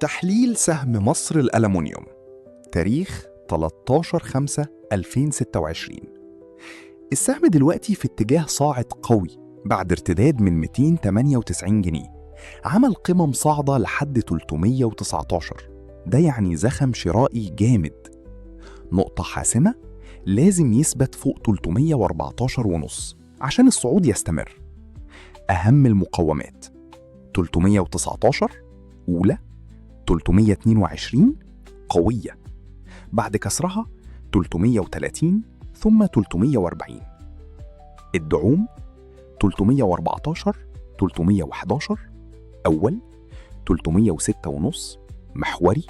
تحليل سهم مصر الألمنيوم، تاريخ 13/5/2026. السهم دلوقتي في اتجاه صاعد قوي بعد ارتداد من 298 جنيه، عمل قمم صاعدة لحد 319. ده يعني زخم شرائي جامد. نقطة حاسمة، لازم يثبت فوق 314 ونص عشان الصعود يستمر. أهم المقاومات: 319 أولى، 322 قوية، بعد كسرها 330 ثم 340. الدعوم: 314، 311 أول، 306 ونص محوري،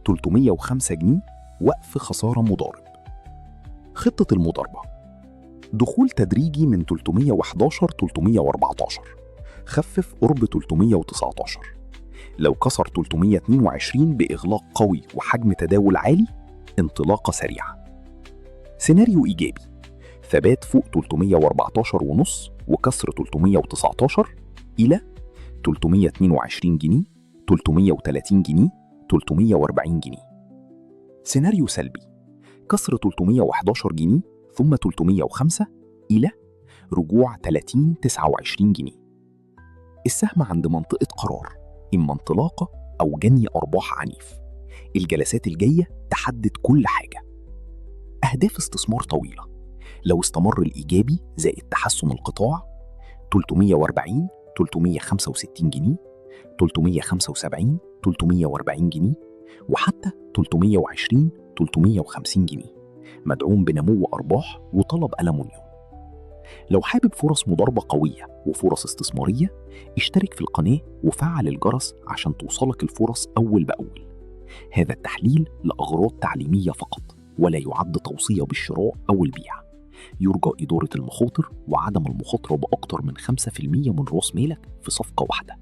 305 جنيه وقف خسارة مضارب. خطة المضاربة: دخول تدريجي من 311، 314، خفف قرب 319. لو كسر 322 بإغلاق قوي وحجم تداول عالي، انطلاقة سريعة. سيناريو إيجابي: ثبات فوق 314 ونص وكسر 319 إلى 322 جنيه، 330 جنيه، 340 جنيه. سيناريو سلبي: كسر 311 جنيه ثم 305 إلى رجوع 30 29 جنيه. السهم عند منطقة قرار، إما انطلاقة أو جني أرباح عنيف. الجلسات الجاية تحدد كل حاجة. أهداف استثمار طويلة لو استمر الإيجابي زائد تحسن القطاع: 340، 365 جنيه، 375، 340 جنيه، وحتى 320، 350 جنيه، مدعوم بنمو أرباح وطلب ألمنيوم. لو حابب فرص مضاربة قوية وفرص استثمارية، اشترك في القناة وفعل الجرس عشان توصلك الفرص أول بأول. هذا التحليل لأغراض تعليمية فقط، ولا يعد توصية بالشراء أو البيع. يرجى إدارة المخاطر وعدم المخاطرة بأكثر من 5% من رأس مالك في صفقة واحدة.